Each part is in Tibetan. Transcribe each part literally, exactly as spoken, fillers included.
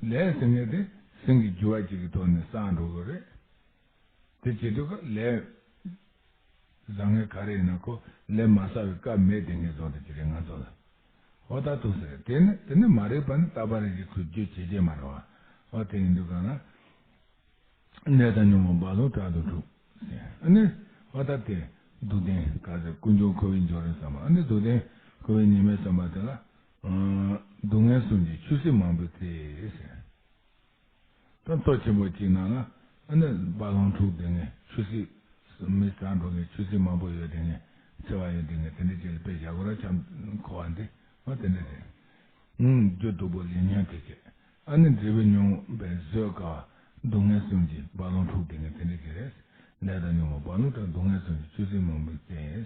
ལས་ཟེར་མཁན་དེ་སེམས་ཀྱི་འགྱུར་བ་ཅིག་གི་ཐོག་ནས་བསགས་འགྲོ་གི་རེད། དེ་བྱེད་དུས་ཀ་ལས་བཟང་ངན་ག་རེ་ཡིན་ན་ཁོ་ལས་མ་བསགས་པའི་སྐབས་མེད་དེ་ངེས་བཟུང་དུ་ཅི་རེད་ང་ཚོ་ལ། ཧོ་ད་ཐུག་ཟེར་དེ་ནི་དེ་ནི་མ་རིག་པ་ནི་རྟག་པ་རེ་ཞིག་ཁོས་རྒྱུ་བྱེད་ཀྱི་མ་རེད་བ། ཧོ་དེ་ཡིན་དུས་ག་ན། གནས་དང་ཉོན་མོངས་རྦ་ཀློང་དྲག་ཏུ་འཁྲུགས། ཨ་ནི་ཧོ་ད་དེ་སྡུག་བདེན་ག་ཟེར་ཀུན་འབྱུང་འཁོར་བའི་འབྱུང་རིམ་བསམ་པ་ཨ་ནི་སྡུག་བདེན་འཁོར་བའི་ཉེས་དམིགས་བསམ་པ་དེ་ལ། སྡུག་བསྔལ་གསུམ་གྱི་ཆུ་སྲིན་མང་པོས་གཙེས་ཟེར། ད་མཚོ་ཆེན་པོ་གཅིག་ནང་ལ་ཨ་ནི་རྦ་ཀློང་འཁྲུགས་བསྡད་མཁན་ཆུ་སྲིན། མི་ཟ་འགྲོ་མཁན་ཆུ་སྲིན་མང་པོ་ཡོད་བསྡད་མཁན་འཚེ་བ་ཡོད་བསྡད་མཁན་དེ་འདྲ་ཅིག་ལ་དཔེ་བཞག་དགོས་ར་ཆ་མཁོ་བ་འདི་ཨ་དེ་འདྲ་རེད། ཨུམ་རྒྱུ་སྡུག་པོ་ལས་ཉོན་དེ་བྱེད། ཨ་ནི་འབྲས་བུ་མྱོང་བའི་བཟོད་དཀའ་བ་སྡུག་བསྔལ་གསུམ་གྱི་རྦ་ཀློང་འཁྲུགས་བསྡད་མཁན་དེ་འདྲ་ཅིག་རེད། ལས་དང་ཉོན་མོངས་རྦ་ཀློང་དྲག་སྡུག་བསྔལ་གསུམ་གྱི་ཆུ་སྲིན་མང་པོས་གཙེས།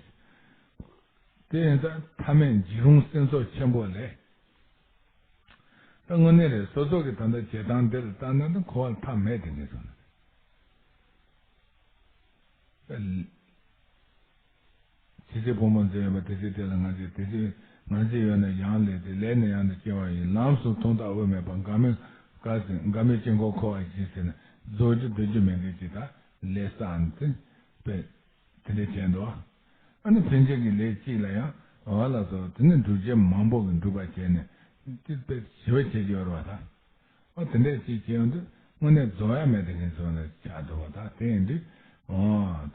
དེ་ཡིན་ཙང་ཐ་མལ་འཇིགས་རུང་སེམས་ཚོགས་ཆེན་པོ་ལས། ད་དངོས་གནས་རེད་སོ་སོ་གི་ད་ལྟ་བྱེད་སྟངས་འདི་ལ་བལྟས་ན་ད་འཁོར་བ་ལ་མཐའ་མེད་དེ་ངེས་སོང་ན། དེ་ཚེ་ཕུང་པོ་མཛེས་ཡོད་པ་དེ་ཚེ་དེ་ལ་ང་མཛེས་དེ་ཚེ་ང་མཛེས་ཡོད་ན་ཡང་ལས་དེ་ལས་ནི་ཡང་དུ་སྐྱེ་བ་ཡིན། ལམ་གསུམ་མཐོང་དང་དབུ་མེད་པ། འགག་མེད་དཀའ་ཟེར་འགག་མེད་དཀྱིལ་འཁོར་འཁོར་བ་ཞེས་ཟེར་ན་རྫོགས་རྒྱུ་སྡོད་རྒྱུ་མེད་མཁན་ཅིག་ད་ལས་བསགས་ནས་དེ་དཔེ་དེ་འདྲ་བྱས་འདུག་ཨ་ནི་ཕན་ཆད་ཀྱི་ལས་གཅིག་ལ་ཡང་འོ་ལ་སོགས་དེ་ནི་སྒྲུབ་བྱེད་མང་པོ་གི་སྒྲུབ་པ་བྱས་ནས་དེ་དཔེ་ཞི་བ་བྱེད་ཀྱི་ཡོད་རེད་བ་ད། ཨ་དེ་འདྲས་ཅིག་བྱེད་ཡོང་དུས་དངོས་གནས་རྫོགས་ཡ་མེད་དེ་ངན་སོང་ལ་ཆགས་འགྲོ་བ་ད་དེ་ཡིན་དུས་འོ་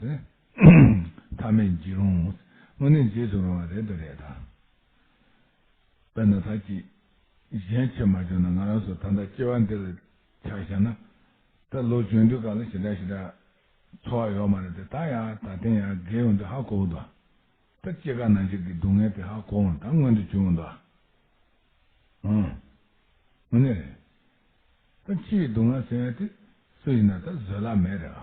དེ་ཐ་མལ་འཇིགས་རུང་དངོས་གནས་འཇིགས་སུ་རུང་བ་རེད་འདུག་རེད་ད། དཔེར་ན་ད་ཅིག་གཞན་ཆེ་མ་བྱུང་ན་ང་རང་ཚོ་ད་ལྟ་སྐྱེ་བ་འདི་ལ་ཆ་བཞག་ན་ད་ལོ་གཞོན་དུས་སྐབས་ལ་ཞེ་དྲག་ཞེ་དྲག་ཚོར་བ་ཡོད་མ་རེད་དེ་ད་ཡང་ད་ཐེངས་ཡང་རྒས་ཡོང་དུས་ཧ་གོ་གི་འདུག་ད་སྐྱེ་རྒ་ན་འཆི་གི་སྡུག་བསྔལ་དེ་ཧ་གོ་འོང་ད་མངོན་དུ་བྱུང་འདུག་ཨང་། དངོས་གནས་རེད། ད་འཆི་བའི་སྡུག་བསྔལ་ཟེར་ཡ་དེ་སུ་ཡིན་ན་ད་བཟོད་གླགས་མེད་རེད་ཨ།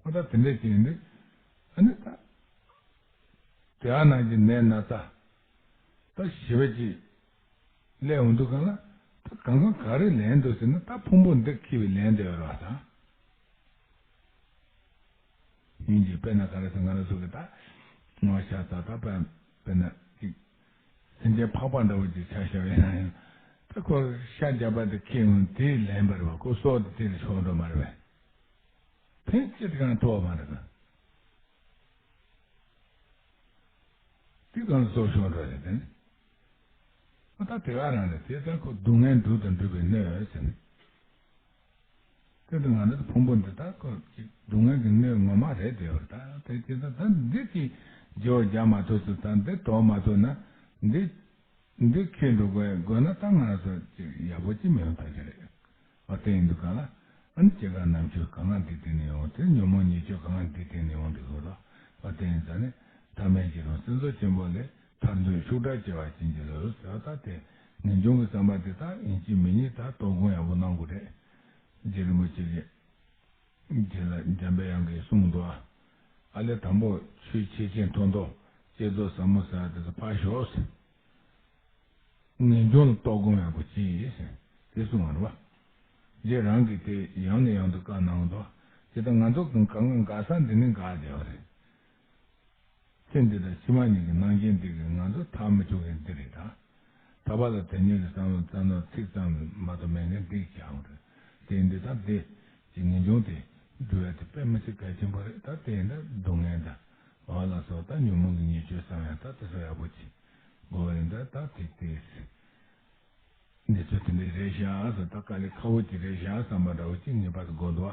ཨ་ད་དེ་འདྲས་ཅིག་ཡིན་དུས་ཨ་ནི་ད་དེ་ཨ་ནང་གི་ནད་ན་ཚ་ད་ཞི་བ་ཅིག་སླེབས་འོང་དུས་གང་ལ་ད་གང་གང་ག་རེ་ལན་འདུག་ཟེར་ན་ད་ཕུང་པོ་འདི་འཁྱེར་བའི་ལན་དེ་ཡོད་རེད་བ་ད། ཡིན་གྱི་དཔེར་ན་ག་རེ་ཟེར་ང་རང་ཚོ་གི་ད་ངོ་ཤ་ཚ་ད་དཔེ་དཔེར་ན་ཅིག་སེམས་ཅན་ཕག་པ་འདྲ་བོ་ཅིག་ཆ་བཞག་པ་ཡིན་ན་ཡང་ད་ཁོ་ཤ་རྒྱགས་པ་དེ་ཁྱེར་ཡོང་དེས་ལན་པ་རེད་བ་ཁོ་སྲོག་དེ་དེ་ལ་ཤོར་འགྲོ་མ་རེད་བས། ཕན་ཅི་དེ་གང་ཐོགས་མ་རེད་བས། དེ་གང་སྲོག་ཤོར་འགྲོ་རེད་དེ་ནི། ཨ་ད་དེ་ག་རང་རེད་དེ་ད་ཁོ་སྡུག་བསྔལ་འབྲུ་དང་འབྲུ་པའི་གནས་ཟེར་ནས། དེ་དུས་ང་ཚོ་ཕུང་པོ་འདི་དག་ཁོ་ཅིག་སྡུག་བསྔལ་གྱི་གནས་ངོ་མ་རེད་དེ་བར་ད་དེ་དེ་ད་ད་འདི་ཅིག་བརྗེ་བོ་རྒྱག་མ་ཐུབ་ཟེར་ད་འདི་དོར་མ་ཐུབ་ན་འདི་འདི་ཁྱེར་འགྲོ་དགོས་དགོས་ན་ད་ང་རང་ཚོ་ཅིག་ཡག་པོ་ཅིག་མི་ཡོང་ཐག་ཆོད་རེད། ཨ་དེ་ཡིན་དུས་གང་ལ་ཨ་ནི་སྐྱེ་རྒ་ན་འཆི་གང་ང་འདི་དེ་ནས་ཡོང་དེ་ཉོན་མོངས་ཉེས་སྤྱོད་གང་ང་འདི་དེ་ནས་ཡོང་དུས་ཧོ་ལ་ཨ་དེ་ཡིན་ཙང་ནི་ཐ་མལ་འཇིགས་རུང་སེམས་ཚོགས་ཆེན་པོ་ལས། ཐར་འདོད་ཤུགས་དྲག་སྐྱེ་བར་བྱིན་གྱིས་རློབས་ཟེར་བ་ལྟར་ཏེ་ངེས་འབྱུང་གི་བསམ་པ་དེ་དག་ཡིན་གཅིག་མིན་གཉིས་དག་རྟོགས་གོང་ཡག་པོ་གནང་དགོས་རེད། རྗེ་རིན་པོ་ཆེ་གིས་རྗེ་ལ་འཇམ་པའི་དབྱངས་ཀྱིས་གསུངས་འདུག་ཨ་ལས་དང་པོ་ཆོས་ཆེ་ཆེན་མཐོ་མཐོ་བསྐྱེད་རྫོགས་ཟབ་མོ་ཟེར་བ་དེ་ཚོ་ཕར་ཞོག་ཟེར། ངེས་འབྱུང་ལ་རྟོགས་གོང་ཡག་པོ་གྱིས་ཟེར་དེ་གསུངས་པ་རེད་བ། རྗེ་རང་གིས་དེ་ཡང་ནས་ཡང་དུ་བཀའ་གནང་འདུག་དེ་ལྟར་ང་ཚོ་གང་གང་དགའ་ས་འདི་ནས་དགའ་བསྡད་པ་རེད། ཚེ་འདི་དང་ཕྱི་མ་གཉིས་ཀྱི་སྣང་ཞེན་འདི་གིས་ང་ཚོ་ཐར་མི་ཆོག་མཁན་འདི་རེད་ད། ཐར་པ་ལ་དེ་ཉིད་ཀྱི་བསམ་བློ་བསམ་བློ་ཚིག་ཙམ་མ་གཏོགས་མེད་མཁན་འདི་ཀྱང་རེད། དེ་འདི་ལྟར་འདི་ཀྱི་ངེས་འབྱུང་དེ་འགྲུབ་ཡ་དེ་དཔེ་མི་སྲིད་གལ་ཆེན་པོ་རེད་ད། དེ་ཡིན་ད་སྡུག་བསྔལ་དང་འོ་ལ་སོགས་ད་ཉོན་མོངས་ཀྱི་ཉེས་སྤྱོད་བསམ་ཡ་ད་དེ་ཚོ་ཡག་པོ་ཅིག་དགོས་པ་ཡིན་ད་ད་དེ་དེ། གནས་ཚུལ་དེ་འདྲ་རེད་ཤག་ཟེར་ད་དཀའ་ལས་ཁག་པོ་ཅིག་རེད་ཤག་བསམ་པ་འདྲ་བོ་ཅིག་ངེས་པར་དུ་དགོས་འདུག་བ།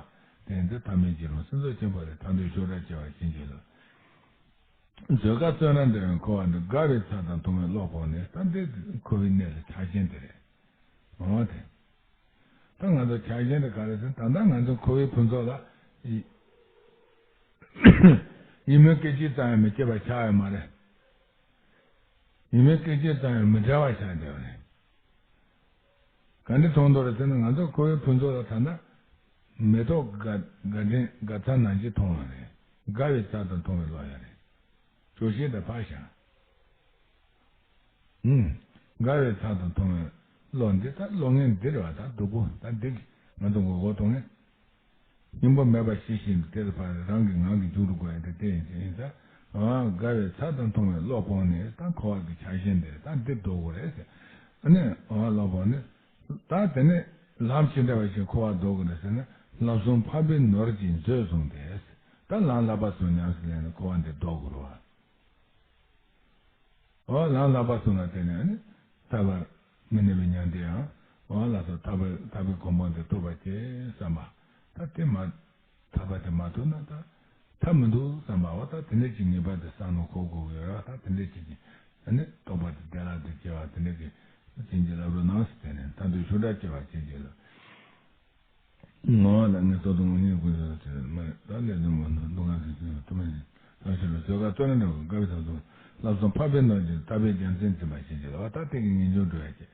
དེ་ཡིན་ད་ཐ་མལ་འཇིགས་རུང་སེམས་ཚོགས་ཆེན་པོ་ལས་ཐར་འདོད་ཤུགས་དྲག་སྐྱེ་བར་བྱིན་གྱིས་རློབས། བཟོད་དཀའ་བཙོན་ར་འདི་རུ་འཁོར་བ་འདི། དགའ་བའི་ཚལ་དང་མཐོང་བའི་བློ་སྤངས་ནས། ད་འདི་འཁོར་བའི་གནས་ལ་ཆགས་ཞེན་དེ་རེད། འོ་དེ། ད་ང་ཚོ་ཆགས་ཞེན་དེ་ག་རེ་ཟེར་ད་ལྟ་ང་ཚོ་འཁོར་བའི་ཕུན་ཚོགས་ལ་ཡིད་སྨོན་སྐད་ཅིག་ཙམ་ཡང་མི་སྐྱེ་བར་ཆགས་ཡོད་མ་རེད། ཡིད་སྨོན་སྐད་ཅིག་ཙམ་ཡང་མི་འབྲལ་བར་ཆགས་བསྡད་པ་རེད། ག་འདྲ་མཐོང་འདུག་རེད་ཟེར་ན་ང་ཚོ་འཁོར་བའི་ཕུན་ཚོགས་ལ་ད་ལྟ་མེ་ཏོག་དགའ་དགའ་སྤྲིན་དགའ་ཚལ་ནང་བཞིན་མཐོང་བ་རེད། དགའ་བའི་ཚལ་དུ་མཐོང་བའི་བློ་ཡང་རེད། སྐྱོ་ཤས་དང་ཕར་བཞག་ཨུམ། དགའ་བའི་ཚལ་དུ་མཐོང་བའི་བློ་འདི་ད་བློ་ངན་འདི་རེད་བ། ད་སྡུག་པོ་ད་འདི་ང་ཚོ་མགོ་སྐོར་གཏོང་ངེས། སྙིང་པོ་མེད་པ་ཞི་ཞིང་དུ་དེར་ཕར་རང་གི་ངང་གིས་འཇུག་རུ་དགོས་ཡ་དེ་དེ་ཡིན་ཟེར་ཡིན་ས། ཨ་དགའ་བའི་ཚལ་དུ་མཐོང་བའི་བློ་སྤངས་ནས་ད་འཁོར་བ་གི་ཆགས་ཞེན་དེ་ད་འདི་ཟློག་དགོས་རེད་ཟེར། ཨ་ནི་ཨ་བློ་སྤངས་ནས་ ད་དེ་ནས་ལམ་ཅི་འདྲ་བ་ཞིག་འཁོར་བ་ལྡོག་དགོས་རེད་ཟེར་ན། ལམ་གསུམ་འཕགས་པའི་ནོར་གྱིས་མཛོད་བཟུང་སྟེ། ད་ལམ་བསླབ་པ་གསུམ་ཉམས་སུ་ལེན་ནས་འཁོར་བ་འདི་ལྡོག་དགོས་རེད་བ། འོ་ལམ་བསླབ་པ་གསུམ་ལ་བརྟེན་ནས་ནི་ཐར་པ་མི་གནས་པའི་མྱང་འདས་ཡང་འོ་ལ་སོགས་ཐར་པའི་ཐར་པའི་གོ་འཕང་དེ་ཐོབ་པར་བྱེད་བསམ་པ། ད་དེ་མ་ཐར་པ་དེ་མ་ཐོབ་ན་ད་ཐབས་མི་འདུག་བསམ་པ། འོ་ད་དེ་འདྲ་ཅིག་ངེས་པར་དུ་བསམ་བློ་འཁོར་དགོས་ཀྱི་ཡོད་རེད། ད་དེ་འདྲ་ཅིག་གིས་ནི་རྟོགས་པ་དེ་བདེ་བླག་ཏུ་སྐྱེ་བ་དེ་འདྲ་གི་བྱིན་གྱིས་བརླབས་རོགས་གནང་ཟེར་ནས་ཐར་འདོད་ཤུགས་དྲག་སྐྱེ་བ་བྱེད་ཀྱི་ལ། ངོ་བོ་ལ་ངེས་སོ་དང་ངོ་ཉིད་ཀུན་བྱེད་ལ་བྱེད་མ་རེད། ད་ལས་དོན་མ་ནོར་སྡུག་བསྔལ་གྱི་ཚུལ་ཐུབ་མིན་ཞིང་། ད་ཕྱིར་ལ་བཟོད་དཀའ་བརྩོན་འགྲུས་དཀའ་བའི་ཐབས་སུ། བསླབ་གསུམ་འཕགས་པའི་ནོར་གྱིས་ཐར་པའི་རྒྱལ་མཚན་འཛིན་པར་བྱེད་ཀྱི་ལ། ད་དེ་གི་ངེས་འབྱུང་འགྲུབ་ཡ་བྱེད།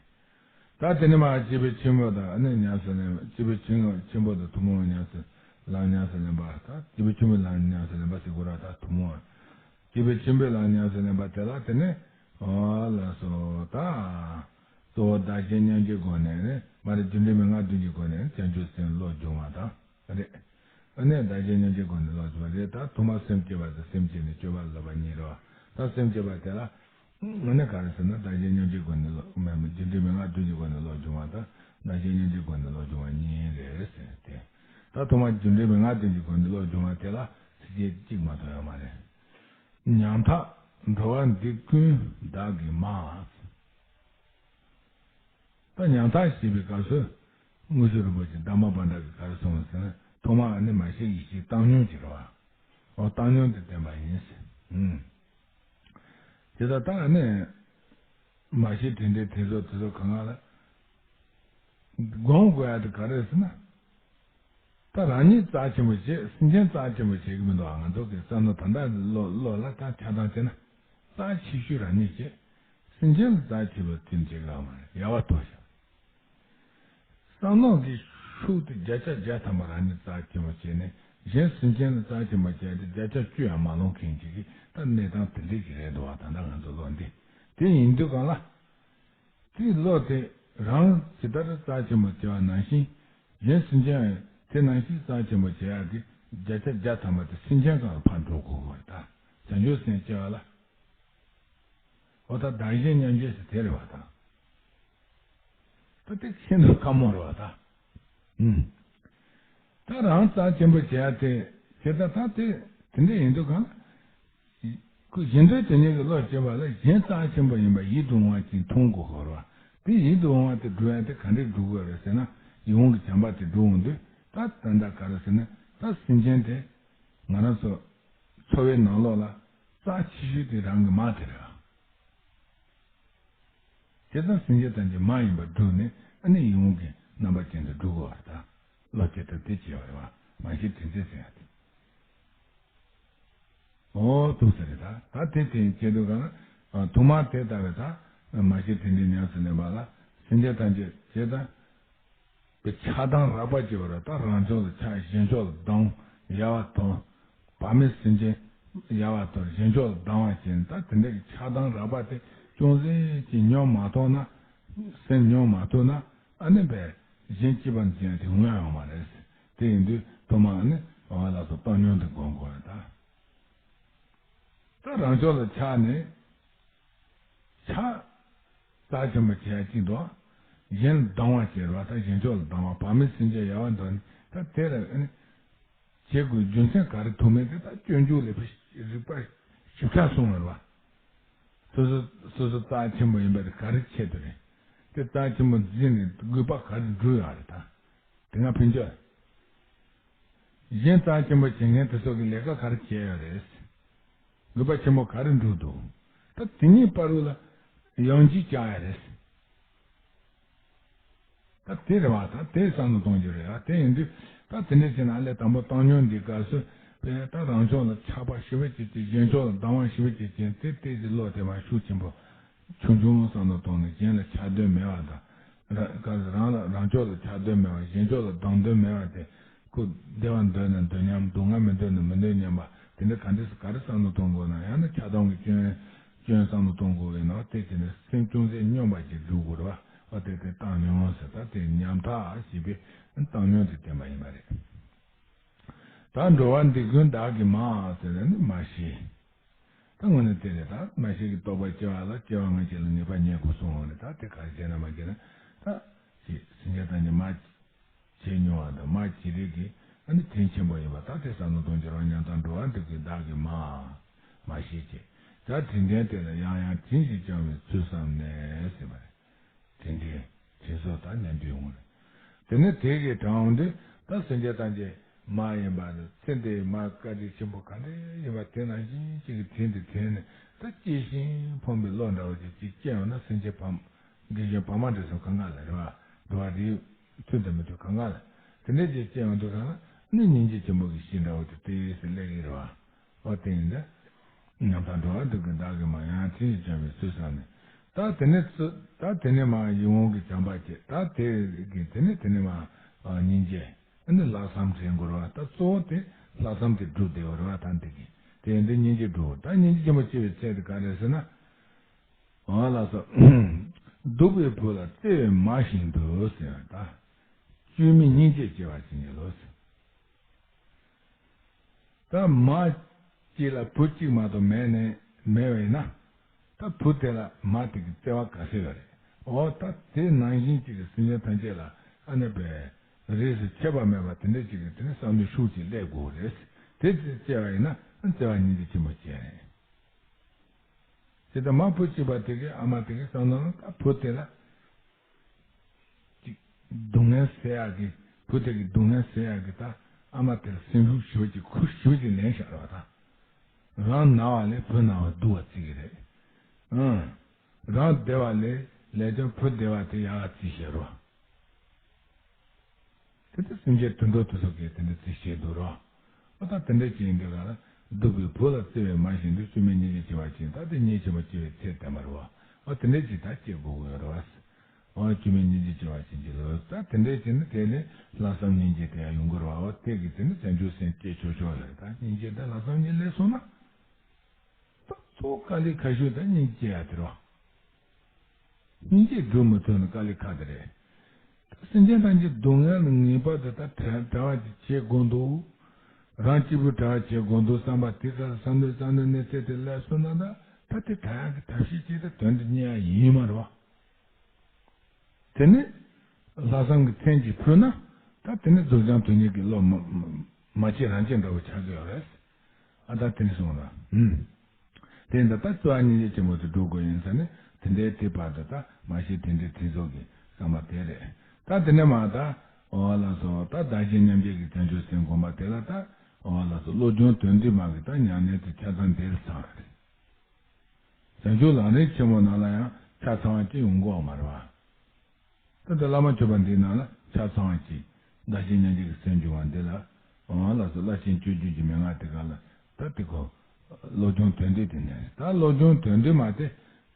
ད་དེ་ནས་མར་སྐྱེས་བུ་ཆེན་པོ་དང་ཨ་ནི་ཉམས་སུ་ལེན་པ། སྐྱེས་བུ་ཆེན་ཆེན་པོ་དང་ཐུན་མོང་ཉམས་སུ་ལམ་ཉམས་སུ་ལེན་པ། ད་སྐྱེས་བུ་ཆེན་པོའི་ལམ་ཉམས་སུ་ལེན་པ་ཟེར་དགོས་ར། ད་ཐུན་མོང་སྐྱེས་བུ་ཆེན་པོའི་ལམ་ཉམས་སུ་ལེན་པ་དེ་ལ་དེ་ནས་འོ་ལགས་སོ། ད་གཙོ་བོ་བདག་གཞན་མཉམ་བརྗེའི་སྒོ་ནས་ནི་མ་རེད། རྒྱུ་འབྲས་མན་ངག་བདུན་གྱི་སྒོ་ནས་ནི་བྱང་ཆུབ་སེམས་བློ་སྦྱོང་བ་དང་རེད། ཨ་ནི་བདག་གཞན་མཉམ་བརྗེའི་སྒོ་ནས་བློ་སྦྱོང་བ་རེད། ད་ཐོག་མར་སེམས་བསྐྱེད་པ་དང་སེམས་བསྐྱེད་ནས་སྤྱོད་པ་བསླབ་པ་གཉིས་རེད་བ། ད་སེམས་བསྐྱེད་པ་དེ་ལ་ཨ་ནི་ག་རེ་ཟེར་ན། བདག་གཞན་མཉམ་བརྗེའི་སྒོ་ནས་བློ་མ་རྒྱུ་འབྲས་མན་ངག་བདུན་གྱི་སྒོ་ནས་བློ་སྦྱོང་བ་དང་བདག་གཞན་མཉམ་བརྗེའི་སྒོ་ནས་བློ་སྦྱོང་བ་གཉིས་རེད་ཟེར་ཏེ། ད་ཐོག་མར་རྒྱུ་འབྲས་མན་ངག་བདུན་གྱི་སྒོ་ནས་བློ་སྦྱོང་བ་དེ་ལ་ཚིགས་བཅད་གཅིག་མ་གཏོགས་ཡོད་མ་རེད། ཉམ་ཐག་འགྲོ་བ་འདི་ཀུན་བདག་གིས་མ། ད་ཉམ་ཐག་ཞེས་པའི་སྐབས་སུ་དངོས་གཞི་རིན་པོ་ཆེ་དྷརྨ་པཎྜི་ཏ་གིས་ག་རེ་གསུངས་ཟེར་ན། ཐོག་མར་ནི་མ་ཤེས་ཡིད་ཆེས་བཏང་སྙོམས་ཀྱི་རེད་བ། འོ་བཏང་སྙོམས་དེ་བསྟན་པ་ཡིན་ཟེར། ཨུམ། དེ་ལྟར་ད་ནི་མ་ཤེས་དྲན་འདྲེན་དྲན་གསོ་དེ་ཚོ་གང་ག་ལ་སྒོམ་དགོས་ཡ་དེ་ག་རེ་ཟེར་ན། ད་རང་ཉིད་རྩ་ཆེན་པོ་བྱས། སེམས་ཅན་རྩ་ཆེན་པོ་བྱེད་ཀྱི་མི་འདུག་ང་ཚོ་གི་བསམ་བློ་ད་ལྟ་བློ་བློ་ལ་ད་ཆ་ཚང་བྱས་ན་རྩ་ཆེ་ཤོས་རང་ཉིད་བྱས། སེམས་ཅན་ལ་རྩ་ཆེ་བ་དེ་བྱེད་ཀྱི་མ་རེད། ཡལ་བ་དོར་བཞག་བསམ་མནོ་གི་ཤུགས་དེ་བརྒྱ་ཆ་བརྒྱ་ཐམ་པ་རང་ཉིད་རྩ་ཆེན་པོ་བྱས་ནས་གཞན་སེམས་ཅན་ལ་རྩ་ཆེན་པོ་བྱས་ཏེ་བརྒྱ་ཆ་བཅུ་ཡང་མ་ལོན་མཁན་ཅིག་གི་ད་གནས་སྟངས་དེ་འདྲ་ཞིག་རེད་འདུག་བ། ད་ལྟ་ང་ཚོ་བློ་འདི་དེ་ཡིན་དུས་གང་ལ། དེའི་བློ་དེ་རང་ཇི་ལྟར་རྩ་ཆེན་པོ་བྱེད་པ་ནང་བཞིན། གཞན་སེམས་ཅན་ཡང་དེ་ནང་བཞིན་རྩ་ཆེན་པོ་བྱེད་ཡག་གི་བརྒྱ་ཆ་བརྒྱ་ཐམ་པ་དེ་སེམས་ཅན་སྒང་ལ་ཕར་འགྲོ་དགོས་པ་རེད། ད་བྱང་ཆུབ་སེམས་སྐྱེ་བ་ལ། འོ་ད་བདག་གཞན་མཉམ་བརྗེ་ཟེར་དེ་རེད་བ་ད། ད་དེ་ཤིན་ཏུ་དཀའ་མོ་རེད་བ་ད། ཨུམ། ད་རང་རྩ་ཆེན་པོ་བྱེད་ཡ་དེ་བྱེད་ད་ད་དེ་དེ་འདྲ་ཡིན་དུས་གང་ལ། ཁོ་གཞན་དོན་དོན་གཉེར་གྱི་བློ་སྐྱེ་བ་ལ་གཞན་རྩ་ཆེན་པོ་ཡིན་པ་ཡིད་དུ་འོང་བ་ཅིག་མཐོང་དགོས་ཁོ་ར། དེ་ཡིད་དུ་འོང་བ་དེ་སྒྲུབ་ཡ་དེ་ག་འདྲས་སྒྲུབ་དགོས་རེད་ཟེར་ན། ཡིད་འོང་གི་བྱམས་པ་དེ་སྒྲུབ་འོང་དུས་ད་ད་ལྟ་ག་རེ་ཟེར་ན། ད་སེམས་ཅན་དེ་ང་རང་ཚོ་འཚོ་བའི་ནང་ལོགས་ལ་རྩ་ཆེ་ཤོས་དེ་རང་གི་མ་དེ་རེད། དེ་ཙམ་སེམས་ཅན་ཐམས་ཅད་མ་ཡིན་པར་བསྒྲུབས་ནས་ཨ་ནི་ཡིད་འོང་གི་རྣམ་པ་ཅན་དུ་སྒྲུབ་དགོས་པ་རེད། ད་བློ་སྐྱེད་ཐབས་དེ་བྱས་པ་རེད་བ། མ་གཞི་དྲན་ཚད་ཟེར་ཡ་དེ། འོ་འདུག་ས་རེད། ད་ད་དེ་དེ་བྱེད་དུས་གང་ལ་ཐོག་མར་དེ་ལྟ་བའི་ད་མ་གཞི་དྲན་འདྲེན་ཉམས་སུ་ལེན་པ་ལ་སེམས་ཅན་ཐམས་ཅད་ཇི་ལྟར་པའི་ཆགས་སྡང་རགས་པ་སྐྱེ་བ་རེད། ད་རང་ཕྱོགས་ལ་ཆགས། གཞན་ཕྱོགས་ལ་སྡང་། ཡལ་བ་དོར། བག་མེད་སེམས་ཅན་ཡལ་བ་དོར། གཞན་ཕྱོགས་ལ་སྡང་བ་བྱས་ནས་ད་དེ་འདྲ་གི་ཆགས་སྡང་རགས་པ་དེ་ཅུང་ཟད་ཅིག་ཉམས་མ་ཐུབ་ན། སེམས་ཉམས་མ་ཐུབ་ན་ཨ་ནི་བས་གཞན་གཅེས་པར་འཛིན་ཡ་དེ་ཡོང་ཡ་ཡོད་མ་རེད། དེ་ཡིན་དུས་ཐོག་མར་ཨ་ནི་འོ་ལགས་སོ་བཏང་སྙོམས་དེ་སྒོམ་དགོས་རེད་ད། ད་རང་ཕྱོགས་ལ་ཆགས་ནས། ཆགས། རྩ་ཆེན་པོ་བྱེད་ཡ་གཅིག་འདུག་གཞན་ལ་སྡང་བ་བྱེད་རོགས། ད་གཞན་ཕྱོགས་ལ་སྡང་བ། བག་མེད་སེམས་ཅན་ཡལ་བ་འདོར་ནས་ད་དེ་ལ་ཨ་ནི་བྱེད་དགོས་རྒྱུ་མཚན་ག་རེ་ཐུག་མིན་དེ་ད་སྤྱོད་འཇུག་ལས་པའི་རིགས་པ་ཞིབ་ཆ་གསུངས་པ་རེད་བ། སོ་སོ་སོ་སོ་རྩ་ཆེན་པོ་ཡིན་པ་དེ་ག་རེ་ཆེད་དུ་རེད། དེ་རྩ་ཆེན་པོ་འཛིན་ནས་དགོས་པ་ག་རེ་འགྲུབ་ཡོད་རེད་ད། དེ་སྔ་ཕན་ཆད། གཞན་རྩ་ཆེན་པོ་བྱེད་མཁན་དེ་ཚོ་གི་ལས་ཀ་ག་རེ་བྱས་ཡོད་རེད། དགོས་པ་ཆེན་པོ་ག་རེ་འགྲུབ་འདུག་ད་དེ་གཉིས་བར་དུ་ལ་ཡང་ཅིག་བཅར་ཡ་རེད། ད་དེ་རེད་བ། ད་དེ་བསམ་བློ་གཏོང་རྒྱུ་རེད་བ། དེ་ཡིན་དུས་ད་དེ་འདྲ་བྱས་ན་ཨ་ལས་དང་པོ་བཏང་སྙོམས་འདི་སྐབས་སུ་དཔེ་ད་རང་ཕྱོགས་ལ་ཆགས་པ་ཞེ་པོ་ཅིག་བྱས། གཞན་ཕྱོགས་ལ་སྡང་བ་ཞེ་པོ་ཅིག་བྱས། དེ་ལྟས་ཀྱི་བློ་དེ་མར་ཤུགས་ཆེན་པོ་ཆུང་ཆུང་བསམ་བློ་གཏོང་ནས་གཞན་ལ་ཆགས་འདོད་མེད་པ་དང་། རང་ག་རང་ལ་རང་ཕྱོགས་ལ་ཆགས་འདོད་མེད་པ། གཞན་ཕྱོགས་ལ་སྡང་འདོད་མེད་པ་དེ། ཁོ་བདེ་བ་འདོད་ན་འདོད་མཉམ། སྡུག་བསྔལ་མི་འདོད་ན་མི་འདོད་མཉམ་པ་དེ་འདྲ་ག་འདྲས་སུ་ག་རེ་བསམ་བློ་གཏོང་དགོས་ན། ཡང་ན་ཆགས་སྡང་གི་སྐྱོན་སྐྱོན་བསམ་བློ་གཏོང་དགོས་ཡིན་ན་དེ་བྱས་ནས་སེམས་ཅུང་ཟད་སྙོམས་པ་ཞིག་སྒྲུབ་དགོས་རེད་བ། འོ་དེ་དེ་བཏང་སྙོམས་ཟེར། ད་དེ་ཉམ་ཐག་ཞེས་པའི་བཏང་སྙོམས་དེ་བསྟན་པ་ཡིན་པ་རེད། ད་འགྲོ་བ་འདི་ཀུན་བདག་གིས་མ་ཟེར་ནས་ནི་མ་ཤེས། ད་དངོས་གནས་དེ་རེད། ད་མ་ཤེས་ཀྱི་རྟོག་པ་སྐྱེ་བ་ལ་སྐྱེ་བ་སྔ་ཕྱི་ལ་ངེས་པ་རྙེད་དགོས་གསུངས་པ་རེད། ད་དེ་ག་རེ་བྱས་ན་མ་བྱས་ན་ད་ཅིག་སེམས་ བ་དང་མ་བྱེད་རིགས་ཀྱི་ཨ་ནི་དྲིན་ཆེན་པོ་ཡིན་པ། ད་དེ་བསམ་བློ་གཏོང་རྒྱུ་རང་ཉམ་ཐག་འགྲོ་བ་འདི་ཀུན་བདག་གིས་མ་མ་ཤེས་ཀྱི། ད་དྲིན་ལྡན་དེ་ལ་ཡང་ཡང་དྲིན་ཞིག་བསྐྱང་བའི་ཚུལ་བསམས་ནས་ཟེར་བ་རེད། དྲིན་ལྡན་དྲིན་གཟོ་ད་ནན་པོའི་ངོ་རེད། དེ་ནས་དེ་གི་དྲང་འོང་དུས་ད་སེམས་ཅན་ཐམས་ཅད་མ་ཡིན་པ་ནི་ཚེ་འདིའི་མ་བཀའ་དྲིན་ཆེན་པོ་ག་འདྲ་ཡིན་པ་དེ་ནང་བཞིན་གཅིག་གི་དྲིན་དུ་དྲན་ནས་ད་སྐྱེ་ཞིང་ཕོངས་པའི་བློ་འདྲ་བོ་ཅིག་ཅིག་སྐྱེ་ཡོང་ན་སེམས་ཅན་ཕམ། དགེ་སྦྱོང་བག་མ་འདྲེས་སོང་གང་ག་ལ་རེད་བ། འགྲོ་བ་རིགས་མཐུན་དང་མི་མཐུན་གང་ག་ལ། དེ་འདྲའི་ཅིག་སྐྱེ་ཡོང་དུས་གང་ལ་ནི་སྙིང་རྗེ་ཆེན་པོ་གི་གཞི་འདྲ་བོ་དེ་དེ་སྲིད་སླེབས་ཀྱི་རེད་བ། ཨོ་དེ་ཡིན་ད། ཉམ་ཐག་འགྲོ་བ་འདི་ཀུན་བདག་གིས་མ་ཡང་དྲིན་ཞིག་བསྐྱང་བའི་ཚུལ་བསམས་ནས། ད་དེ་ནས་ཚུ་ད་དེ་ནས་མ་ཡིད་འོང་གི་བྱམས་པ་སྐྱེས། ད་དེ་གི་དེ་ནས་དེ་ནས་མ་སྙིང་རྗེ། ཨ་ནི་ལྷག་བསམ་དྲན་དགོས་རེད་བ། ད་གཙོ་བོ་དེ་ལྷག་བསམ་དེ་སྒྲུབ་བསྡད་པ་རེད་བ། ད་འདི་གི་དེ་ཡིན་དུས་སྙིང་རྗེ་སྒྲུབ། ད་སྙིང་རྗེ་ཆེན་པོ་སྐྱེ་བའི་ཚད་དེ་ག་རེ་ཟེར་ན། འོ་ལགས་སོ། སྡུག་པའི་བུ་ལ་བརྩེ་བའི་མ་བཞིན་དུ་ཟེར་བ་ད། བཅོས་མིན་སྙིང་རྗེ་སྐྱེ་བར་བྱིན་གྱིས་རློབས་ཟེར། ད་མ་གཅིག་ལ་བུ་གཅིག་མ་གཏོགས་མེད་ནས་མེད་པ་ཡིན་ན། ད་བུ་དེ་ལ་མ་དེ་གི་བརྩེ་བ་ག་ཚོད་ཡོད་རེད། འོ་ད་དེ་ནང་བཞིན་གཅིག་གི་སེམས་ཅན་ཐམས་ཅད་ལ་ཨ་ནི་པའི་རིས་སུ་ཆད་པ་མེད་པ་དེ་འདྲ་གཅིག་གི་དེ་ནི་བསམ་བློའི་ཤུགས་ཀྱིས་སླེབས་དགོས་རེད། དེ་ཚེ་བརྩེ་བ་ཡིན་ན་བརྩེ་བ་སྙིང་རྗེ་ཆེན་པོ་སྐྱེ་རེད། དེ་ལྟར་མ་བུ་གཅིག་པ་དེ་གི་ཨ་མ་དེ་གི་བསམ་བློ་ལ་ད་བུ་དེ་ལ། ཅིག་སྡུག་བསྔལ་ཟེར་ཡག་གི་བུ་དེ་གི་སྡུག་བསྔལ་ཟེར་ཡག་གི་ད་ཨ་མ་དེར་སེམས་ཤུགས་ཞེ་པོ་ཅིག་ཁུར་ཞེ་པོ་ཅིག་ལེན་བཞག་རེད་བ་ད། རང་ན་བ་ལས་བུ་ན་བ་སྡུག་པ་བརྩི་གི་རེད། ཨང་། རང་བདེ་བ་ལས་ལས་ཀྱང་བུ་བདེ་བ་དེ་ཡག་བརྩི་བཞག་རེད་བ། དེ་ལྟར་སེམས་ཅན་དུད་འགྲོ་དེ་ཚོ་གིས་དེ་འདྲ་བརྩི་བྱེད་འདུག་རོ། ཨ་ད་དེ་འདྲ་ཅིག་ཡིན་དུས་ག་ལ་སྡུག་པའི་བུ་ལ་བརྩེ་བའི་མ་བཞིན་དུ་བཅོས་མིན་སྙིང་རྗེ་ཆེ་བ་ཅན། ད་དེ་སྙིང་རྗེ་ཆེན་པོ་སྐྱེ་བའི་ཚད་བསྟན་པ་རེད་བ། ཨ་དེ་འདྲ་ཅིག་ད་སྐྱེ་དགོས་ཀྱི་ཡོད་རེད་བ། ཨ་བཅོས་མིན་སྙིང་རྗེ་ཆེ་བ་ཅན་གྱི་ལོ། ད་དེ་འདྲ་ཅིག་ནི་དེ་ལས་ལྷག་བསམ་སྙིང་རྗེ་དེ་ཡང་ཡོང་གི་རེད་བ། འོ་དེ་གི་དེ་ནི་བྱང་ཆུབ་སེམས་སྐྱེ་ཆོག་ཆོག་ལ་རེད། ད་སྙིང་རྗེ་དང་ལྷག་བསམ་གཉིས་སླེབས་སོང་ན། ད་གཙོ་བོ་དཀའ་ལས་ཁག་ཤོས་དེ་སྙིང་རྗེ་ཡ་དེ་རེད་བ། སྙིང་རྗེ་སྒྲུབ་མི་ཐུབ་ན་དཀའ་ལས་ཁག་དེ་རེད། ད་སེམས་ཅན་ཐམས་ཅད་སྡུག་བསྔལ་ལ་ངེས་པར་དུ་ད་བྲལ་བྲལ་བ་ཅིག་བྱེད་དགོས་འདུག་རང་གཅིག་པུ་བྲལ་བ་བྱེད་དགོས་འདུག་བསམ་པ་དེ་ལྟར་བསམ་བློའི་བསམ་བློའི་གནས་ཚད་དེ་སླེབས་སོང་ན། ད་ད་དེ་བྲལ་ཡག་གི་ཐབས་ཤེས་ཅིག་ད་དོན་དུ་གཉེར་ཡ་ཡིན་མ་རེད་བ། དེ་ནི་ལྷག་བསམ་གྱི་མཚན་གྱིས་ཕུལ་ན། ད་དེ་ནི་རྫོགས་བྱང་དོན་གཉེར་གྱི་བློ་མ་མ་མ་སྐྱེས་རང་སྐྱེས་འདྲ་བོ་ཆགས་ཀྱི་ཡོད་རེད། ཨ་ད་དེ་ནི་སོང་ལ། ཨུམ། དེ་འདི་ལྟར་བརྩེ་བ་སྙིང་རྗེ་ཆེན་པོ་དེ་སྒྲུབ་དགོས་ཡིན་ཟེར་ནས། དེ་འདྲའི་དེ་བར་དུ་ད་མ་གཞི་དེ་འདྲའི་དྲིན་གཟོ་གི་བསམ་པ་དེ་རེད། ད་དེ་ནས་མ་ད་འོ་ལགས་སོ། ད་བདག་གཞན་མཉམ་བརྗེ་གི་བྱང་ཆུབ་སེམས་སྒོམ་པ་དེ་ལ་ད་འོ་ལགས་སོ། བློ་སྦྱོང་དོན་བསྡུས་མ་གི་ད་ཉམས་ལེན་དེ་ཆ་ཚང་འདིར་ཚང་བ་རེད། བྱང་ཆུབ་ལམ་རིམ་ཆེན་མོ་ནང་ལ་ཡང་ཆ་ཚང་བ་ཅིག་ཡོང་གི་ཡོད་མ་རེད་བ། ད་ལྟ་བླ་མ་མཆོད་པ་འདིའི་ནང་ལ་ཆ་ཚང་བ་ཅིག་བདག་གཞན་མཉམ་བརྗེ་གི་སེམས་བྱུང་བ་འདི་ལ། འོ་ལགས་སོ། བླ་ཆེན་སྤྱོད་བརྒྱུད་ཀྱི་མན་ངག་དེ་ག་ལ་ད་དེ་ཁོ་བློ་སྦྱོང་དོན་བསྡུས་དེ་ནས། ད་བློ་སྦྱོང་དོན་བསྡུས་མ་དེ་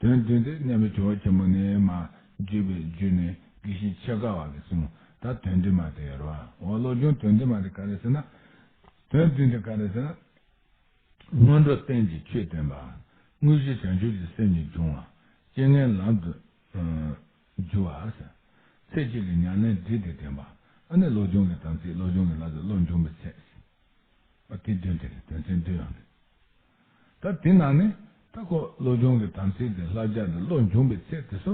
དོན་བསྡུས་དེ་མཉམ་པའི་ཇོ་བོ་ཆེན་པོ་ནས་མ་བརྒྱུད་པའི་བརྒྱུད་ནས་དགེ་བཤེས་ཆེ་དགའ་བ་གིས་གསུངས། ད་དོན་བསྡུས་མ་དེ་ཡོད་རེད་བ། འོ་བློ་སྦྱོང་དོན་བསྡུས་མ་དེ་ག་རེ་ཟེར་ན། དོན་བསྡུས་དེ་ག་རེ་ཟེར་ན། སྔོན་འགྲོ་རྟེན་གྱི་ཆོས་བསྟན་པ། དངོས་གཞི་བྱང་ཆུབ་ཀྱི་སེམས་ཀྱི་སྦྱོང་བ། རྐྱེན་ངན་ལམ་དུ་ཨ་འཇུག་པ། ཚེ་གཅིག་གི་ཉམས་ལེན་སྒྲིལ་ཏེ་བསྟན་པ། ཨ་ནི་བློ་སྦྱོང་གི་དམ་ཚིག་བློ་སྦྱོང་གི་ལམ་དུ་བློ་འཇུག་པའི་ཚད། ཨ་དེ་བདུན་དེ་རེད། དོན་ཚན་བདུན་ཡོད་རེད། ད་དེ་ནང་ནས་ད་ཁོ་བློ་སྦྱོང་གི་དམ་ཚིག་དེ་བསླབ་བྱ་དེ་བློ་འཇུག་པའི་ཚད་དེ་ཚོ་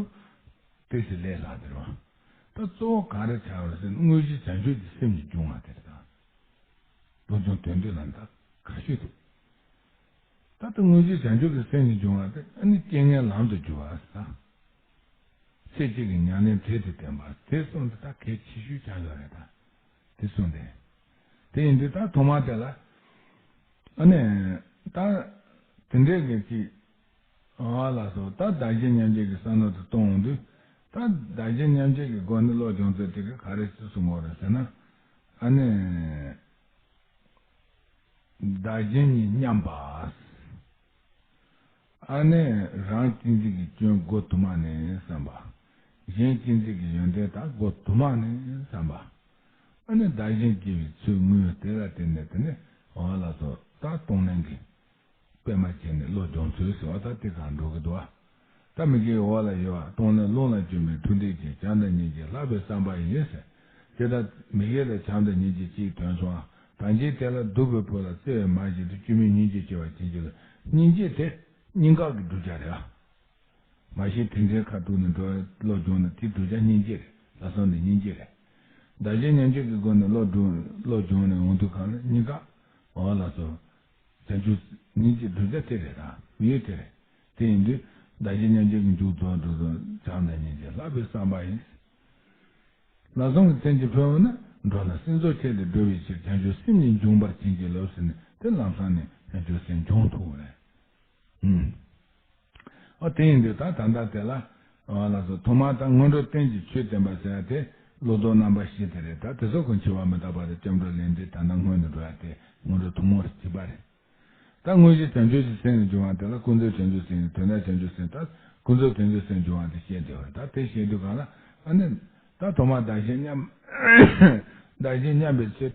དེ་ཚེ་ལས་སླ་དེ་རེད་བ། ད་གཙོ་བོ་ག་རེ་ཆགས་པ་རེད་ཟེར་ན། དངོས་གཞི་བྱང་ཆུབ་ཀྱི་སེམས་ཀྱི་སྦྱོང་བ་དེ་རེད་ད། བློ་སྦྱོང་དོན་བསྡུས་ལ་ད་ཁ་ཤོས་དེ། ད་ལྟ་དངོས་གཞི་བྱང་ཆུབ་ཀྱི་སེམས་ཀྱི་སྦྱོང་བ་དེ་ཨ་ནི་རྐྱེན་ངན་ལམ་དུ་འཇུག་པ་ཟེར། ཚེ་གཅིག་གི་ཉམས་ལེན་དེ་དེ་བསྟན་པ་དེ་གསུངས་དེ་ད་གལ་ཆེ་ཤོས་ཆགས་ཡོད་རེད་ད། དེ་གསུངས་ཏེ། དེ་ཡིན་དུས་ད་ཐོག་མ་དེ་ལ་ཨ་ནི་ད་དེ་འདྲའི་གི་ཅིག་འོ་ལགས་སོ། ད་བདག་གཞན་མཉམ་བརྗེ་གི་བསམ་བློ་དེ་གཏོང་འོང་དུས། ད་བདག་གཞན་མཉམ་བརྗེ་གི་སྒོ་ནས་བློ་སྦྱོང་ཚུལ་དེ་གི་ག་རེ་ཞིག་གསུང་གི་ཡོད་རེད་ཟེར་ན། ཨ་ནི། བདག་གཞན་གཉིས་མཉམ་པ། ཨ་ནི་རང་གཅེས་འཛིན་གྱི་སྐྱོན་མགོ་དུ་མ་ནས་བསམ་པ། གཞན་གཅེས་འཛིན་གྱི་ཡོན་ཏན་དག་མགོ་དུ་མ་ནས་བསམ་པ། ཨ་ནི་བདག་གཞན་བརྗེ་བའི་ཚུལ་དངོས་དེ་ལ་བརྟེན་ནས། དེ་ནས་འོ་ལགས་སོ། ད་གཏོང་ལེན་གྱི་དཔེ་མ་བྱས་ནས་བློ་སྦྱོང་ཚུལ་ཟེར་བ་ད་དེ་གང་འགྲོ་གི་འདུག་བ། ད་མི་དགེ་བའི་འོག་ལ་ཡོད་པ། གཏོང་ལེན་ལོངས་ལ་སྤྱོད་པའི་འཕྲོ་འདུས་ཀྱི་བྱམས་དང་སྙིང་རྗེ་ལྷག་པའི་བསམ་པ་ཡིན་ཟེར། དེ་ལྟར་མི་དགེ་ལས་བྱམས་དང་སྙིང་རྗེ་གཅིག་ཐོན་སོང་། ད་ཅི་དེ་ལ་སྡུག་པའི་བུ་ལ་བརྩེ་བའི་མ་བཞིན་དུ། བཅོས་མིན་སྙིང་རྗེ་སྐྱེ་བར་བྱིན་གྱིས་རློབས། སྙིང་རྗེ་དེ་སྙིང་ག་གི་བསྒྲུབ་བྱ་རེད་ཨ། མ་གཞི་དེ་འདྲའི་ཁ་ཐུག་ནས་འགྲོ་བའི་བློ་སྦྱོང་ན་དེ་བསྒྲུབ་བྱ་སྙིང་རྗེ་རེད། ལྷག་བསམ་དེ་སྙིང་རྗེ་རེད། བདག་གཞན་མཉམ་བརྗོད་ཀྱི་སྒོ་ནས་བློ་སྒྲུབ་བློ་སྦྱོང་ནས་འོང་དུས་གང་ལ་གཉིས་ཀ་འོ་ལགས་སོ། བྱང་ཆུབ་སྙིང་རྗེ་བསྒྲུབ་བྱ་དེ་རེད་ར་མི་ཡུལ་དེ་རེད། དེ་ཡིན་དུས་བདག་གཞན་མཉམ་བརྗོད་ཀྱི་མཇུག་རྫོགས་འགྲོ་དོན་བྱམས་དང་སྙིང་རྗེ་ལྷག་པའི་བསམ་པ་ཡིན། ལམ་གསུམ་གྱི་མཚན་གྱི་ཕུལ་བ་ནི་འགྲོ་ལ་སེམས་ཚོགས་ཆེད་དུ་སྒྲུབ་པའི་ཕྱིར་བྱང་ཆུབ་སེམས་ཉིད་འབྱོངས་པར་བྱིན་གྱིས་རློབས་ཟེར་ནས་དེ་ལམ་སང་ནས་བྱང་ཆུབ་སེམས་འབྱོངས་ཐུབ་པ་རེད། ཨུམ། ཨོ་དེ་ཡིན་དུས་ད་ད་ལྟ་དེ་ལ་ཨོ་ལགས་སོ་ཐོག་མར་ད་སྔོན་འགྲོ་རྟེན་གྱི་ཆོས་བསྟན་པ་ཟེར་ཡ་དེ་བློ་ལྡོག་རྣམ་པ་བཞི་དེ་རེད། ད་དེ་ཚོ་ཀུན་འཆི་བ་མི་རྟག་པ་རེད། སྐྱབས་འགྲོ་ལས་འབྲས་ད་ལྟ་སྔོན་དུ་འགྲོ་ཡ་དེ་སྔོན་འགྲོ་ཐུན་མོང་རེད་བྱས་པ་རེད། ད་དངོས་གཞི་བྱང་ཆུབ་ཀྱི་སེམས་ལ་འབྱུང་བ་དེ་ལ་ཀུན་རྫོབ་བྱང་ཆུབ་སེམས་དོན་དམ་བྱང་ཆུབ་སེམས་ད་ཀུན་རྫོབ་བྱང་ཆུབ་སེམས་འབྱུང་བ་དེ་བཤད་བསྡད་པ་རེད། ད་དེ་བཤད་དུས་གང་ལ་ཨ་ནི་ད་ཐོག་མར་བདག་གཞན་མཉམ་བདག་གཞན་མཉམ་པའི་ཚེ།